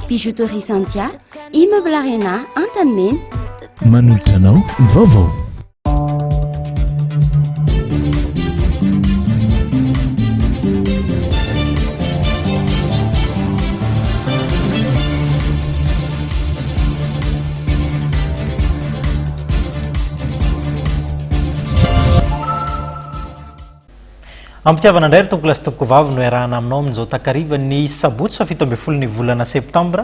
Bijouterie Santia, Immeuble Arena, Antanimena. Manolotra anao ny vaovao. Ampitiavana indray ry tompokolahy sy tompokovavy no iarahana aminao amin'izao takariva ny sabotsy faha 17 ny volana septambra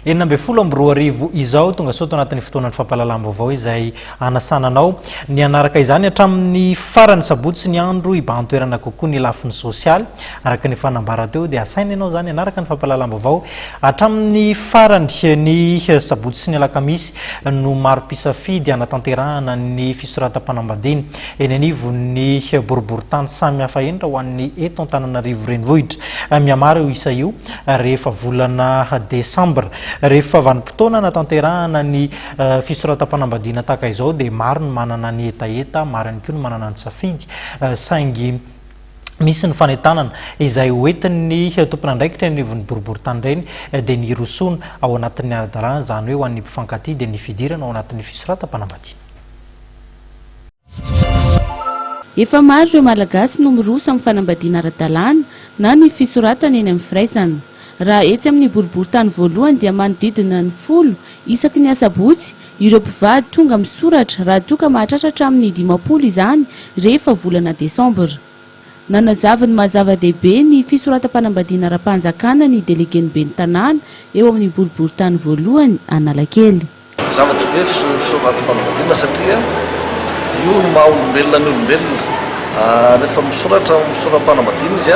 2016 izao. Tonga soa ato anatin'ny fotoanan'ny fampahalalam-baovao izay anasana anao ny hanaraka izany hatramin'ny farany. Sabotsy ny andro hibahan-toerana kokoa ny lafiny sosialy. Araka ny fanambara teo dia asaina ianao izany hanaraka ny fampahalalam-baovao hatramin'ny farany. Ny sabotsy sy ny alakamisy no maro mpisafidy hanatanterahana ny fisoratam-panambadiana eny anivon'ny boriborintany samihafa eny raha ho an'ny eto Antananarivo Renivohitra. Mihamaro io isa io rehefa volana desambra. Rehefa vanim-potoana hanatanterahana ny fisoratam-panambadiana tahaka izao dia maro ny manana ny hetaheta, maro ihany koa ny manana ny safidy saingy misy ny fanentanana izay hoentin'ny tompon'andraikitra eny anivon'ny boriborintany ireny dia ny hirosoana ao anatin'ny ara-dalàna, izany hoe ho an'ny mpifankatia dia ny fidirana ao anatin'ny fisoratam-panambadiana. Efa maro ireo Malagasy no miroso amin'ny fanambadiana ara-dalàna na ny fisoratana eny amin'ny firaisana. Raha etsy amin'ny boriborintany voalohany dia manodidina ny folo isaky ny asabotsy ireo mpivady tonga misoratra raha toa ka mahatratra hatramin'ny 50 izany rehefa volana desambra. Nanazava ny maha zava-dehibe ny fisoratam-panambadiana ara-panjakana ny delegen'ny ben'ny tanàna eo amin'ny boriborintany voalohany Analakely. Zava-dehibe ny fisoratam-panambadiana satria io no maha olombelona ny olombelona. Rehefa misoratra misoram-panambadiana izy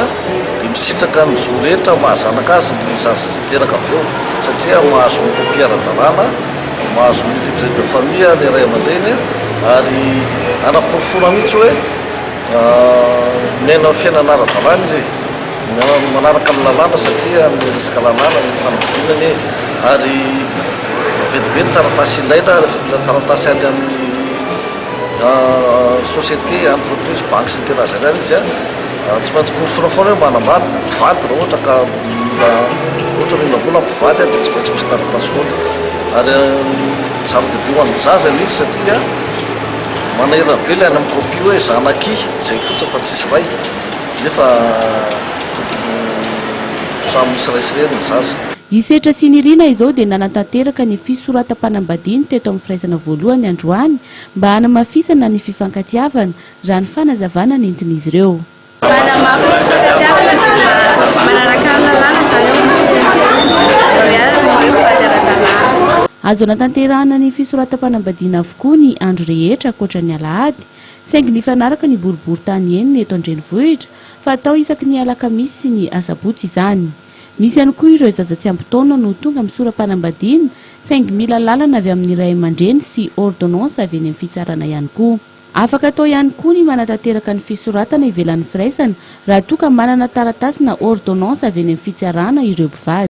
dia misitraka ny zo rehetra maha zanaka azy ny zaza izay teraka avy eo satria mahazo ny copie ara-dalàna, mahazo ny livret de famille ny ray aman-dreny ary anaporofoana mihitsy hoe miaina fiainana ara-dalàna izy e. Manaraka ny lalàna satria ny resaka lalàna ny fanambadiana anie ary be dia be ny taratasy ilaina rehefa mila taratasy any amin'ny société, entreprise, banque sy ny karazany any izy tsy maintsy porofoina foana hoe manambady, mpivady raha ohatra ka mila ohatra mila mbola mpivady dia tsy maintsy misy taratasy foana ary zava-dehibe ho an'ny zaza ilay izy satria manahirana be ilay any amin'ny copie hoe zanak'i izay fotsiny fa tsisy ray. Nefa tokony ho samy misy ray sy reny ny zaza. I Setra sy Nirina izao dia nanatanteraka ny fisoratam-panambadiany teto amin'ny firaisana voalohany androany mba hanamafisana ny fifankatiavana, raha ny fanazavana nentin'izy ireo. Manamafy ny fifankatiavana dia manaraka ny lalàna izany ao amin'ny firenena mba miala ny hoe mpivady ara-dalàna. Azo anatanterahana ny fisoratam-panambadiana avokoa ny andro rehetra ankoatra ny alahady Saingy nifanaraka ny boriborintany enina eto an-drenivohitra fa atao isaky ny alakamisy sy ny asabotsy izany. Misy ihany koa ireo zaza tsy ampy taona no tonga misora-panambadiana saingy mila lalana avy amin'ny ray aman-dreny sy ordonnance avy eny amin'ny fitsarana ihany koa. Afaka atao ihany koa ny manatanteraka ny fisoratana ivelan'ny firaisana raha toa ka manana taratasy na ordonnance avy eny amin'ny fitsarana ireo mpivady.